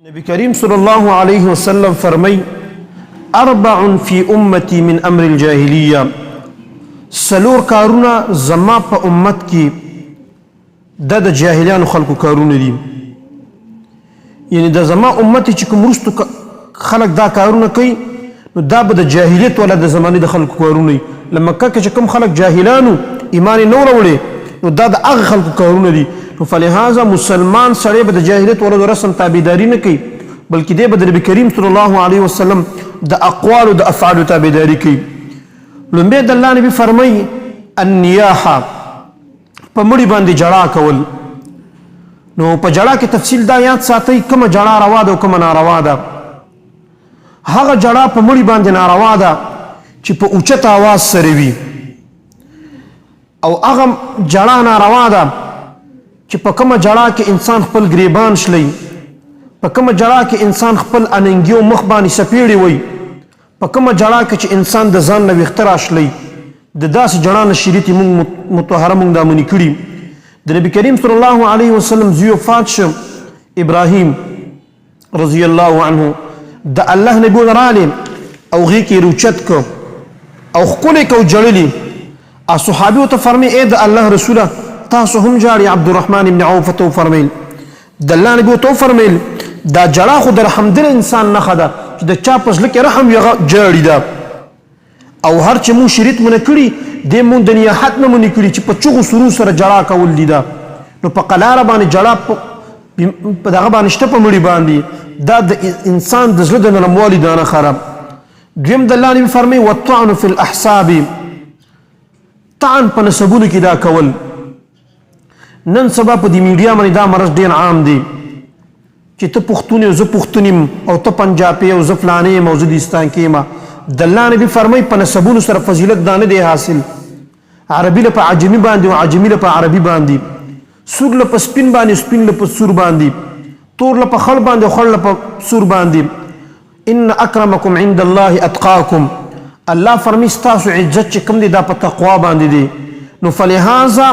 نبی کریم صلی الله علیه وسلم فرمای: اربع فی امتی من امر الجاهلیه، سلور کارونه زما په امت کې دا د جاهلیانو خلکو کارونه دي. یعنی د زما امت چې کوم وروستو خلک دا کارونه کوي، نو دا به د جاهلیت ولا د زمانې د خلکو کارونه وي. له مکه کې چې کوم خلک جاهلانو، ایمان یې نه وروړی، نو دا د هغه خلکو کارونه دي. نو فلهذا مسلمان سړی به د جاهلیت ولو د رسم تابعداري نه کوي، بلکې دی به د نبی کریم صلی الله علیه وسلم د اقوالو د افعالو تابعداري کوي. لومبی د الله نبی فرمایي: النیاحه، په مړي باندې جړا کول. نو په جړا کې تفصیل دا یاد ساتئ، کومه جړا روا ده او کومه ناروا ده. هغه جړا په مړي باندې ناروا ده چې په اوچت आवाज سره وي، او هغه جړا ناروا ده چې په کومه جړا کې انسان خپل ګریبان شلی، په کومه جړا کې انسان خپل اننګي او مخ باندې سپېړې وي، په کومه جړا کې چې انسان د ځان نه ویښته راشلی. د داسې جړا نه شریعت مونږ مطهره مونږ دا منې کړي. د نبی کریم صلی الله علیه وسلم زوی وفات شو، ابراهیم رضی الله عنه، د الله نبی رالی او غې کې روچت کو او ښکلی کو جړلی. ا صحابي ته فرمای: اے د الله رسوله، تاسو هم جاړي؟ عبدالرحمن ابن عوف ته فرمایل، د الله نبی ته فرمایل: دا جړا خو د رحمدل انسان نه خده، چې د چا په زړه کې رحم وي هغه جاړي ده. او هر چې مون شریط مونږ کړي د مونږ د نیاحت نه مونږ کړي چې په چغو سرو سره جړا کول دي ده. نو په قلاره باندې جړا په دغه باندې شته، په مړي باندې، دا د انسان د زړه د نرموالي دانه خراب. دویم د الله نبی فرمایي: والطعن فی الاحساب، طعن په نسبونو کې دا کول. نن سبا په دې میډیا باندې دا مرض ډېر عام دی چې ته پښتون یې، زه پښتون یم، او ته پنجابی او زه فلانې یم او زه دیستان کې یم. د الله نبی فرمایي: په نسبونو سره فضیلت دا نه دی حاصل. عربي له په عجمي باندې او عجمي له په عربي باندې، سور له په سپین باندې، سپین له په سور باندې، تور له په خړ باندې، خړ له په سور باندې. ان اکرمکم عند الله اتقاکم. الله فرمی ستاسو عزت چې کوم دی دا په تقوا باندې دی. نو فلهذا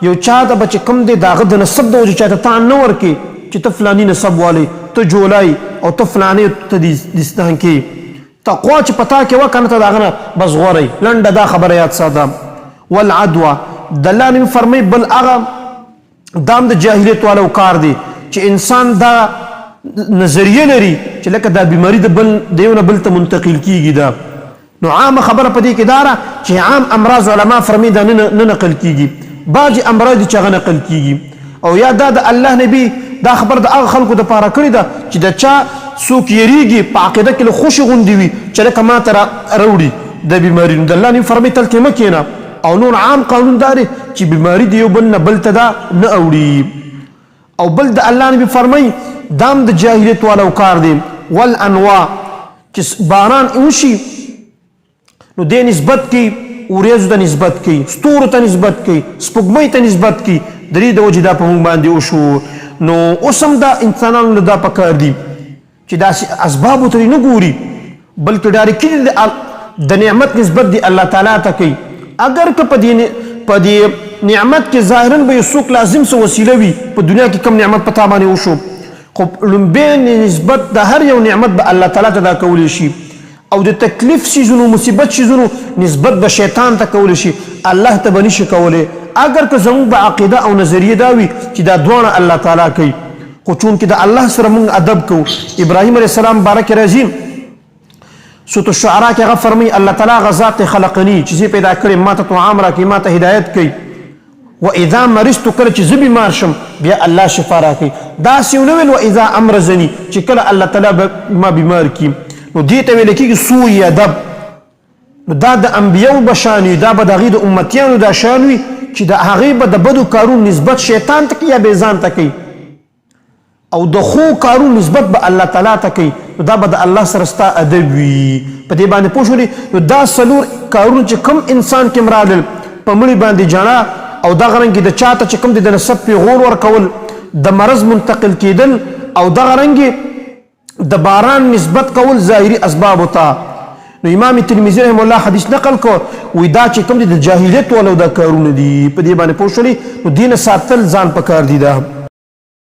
یو چا ته به چې کوم دی د هغه د نسب د وجې چاته تان نه ورکې چې ته فلاني نسب والې، ته جولای او ته فلانې، ته دیستان کې. تقوا چې پتا کې وه که نه، ته د هغه نه بس غوره یې. لنډه دا خبره یاد ساته. والعدوى، د الله نبی فرمایي بل هغه دام د جاهلیت والو کار دی چې انسان دا نظریه لري چې لکه دا بیماری د بل د یو نه بل ته منتقل کیږي. دا نو عامه خبره په دې کې داره چې عام امراض علما فرمي دا نه نقل کیږي، بعضې امراض دي چې هغه نقل کیږي. او یا دا د الله نبی دا خبر د هغه خلکو دپاره کړې ده چې د چا څوک یریږي، په عقیده کې له خوشې غوندې وي چې لکه ما ته راوړي د بیماري. نو د الله نبی فرمایي تلته مه کښېنه. او نور عام قانون دا دی چې بیماری د یو بل نه بل ته دا نه اوړي. او بل د الله نبی فرمایي دام د جاهلیت والو کار دی، والانواع، چې باران وشي نو دې نسبت کوي وریځو ته، نسبت کوي ستورو ته، نسبت کوي سپوږمۍ ته، نسبت کوي د دې د وجې دا په موږ باندې وشو. نو اوس هم دا انسانانو له دا پکار دي چې داسې اسبابو ته نه ګوري، بلکې ډایرکټلي د نعمت نسبت دی الله تعالی ته کوي. اگر که په دې نعمت کې ظاهرا به یو څوک لازم څه وسیله وي، په دنیا کې کم نعمت په تا باندې وشو، خو لومبی نسبت د هر یو نعمت به الله تعالی ته دا کولی شي، او د تکلیف سیزونو، مصیبت سیزونو نسبت به شیطان ته کولی شي، الله ته به نشي کولی. اگر که زموږ به عقیده او نظریه دا وي چې دا دواړه الله تعالی کوي، خو چونکې د الله سره موږ ادب کوو. ابراهیم علیه السلام باره کې راځي، سورة الشعراء کې هغه فرمایي: الله تعالی هغه ذات خلقني چې زه پیدا کړم، ما ته طعام راکوي، ما ته هدایت کوي، و اذا مرضت، کله چې زه بیمار شم بیا الله شفا راکوي. داسې ونه ویل و اذا امرضني، چې کله الله تعالی به ما بیمار کړي. نو دې ته ویل کېږي سوء ادب. نو دا د انبیو به شان وي، دا به د هغوی د امتیانو دا شان وي چې د هغوی به د بدو کارونو نسبت شیطان ته کوي یا به ځان ته کوي، او د ښو کارونو نسبت به الله تعالی ته کوي. نو دا به د الله سره ستا ادب وي. په دې باندې پوه شولې؟ نو دا څلور کارونه چې کوم انسان کې راغلل، په مړي باندې ژړا، او دغه رنګې د چا ته چې کوم دی د نسب پیغور ورکول، د مرض منتقل کېدل، او دغه رنګې د باران نسبت کول ظاهري اسبابو ته. نو امام ترمذي رحم الله حدیث نقل کو، وی دا چې کوم دي د جاهلیت ولو دا کارونه دي. په دې باندې پوه شولې؟ نو دین ساتل ځان پکار دي دا.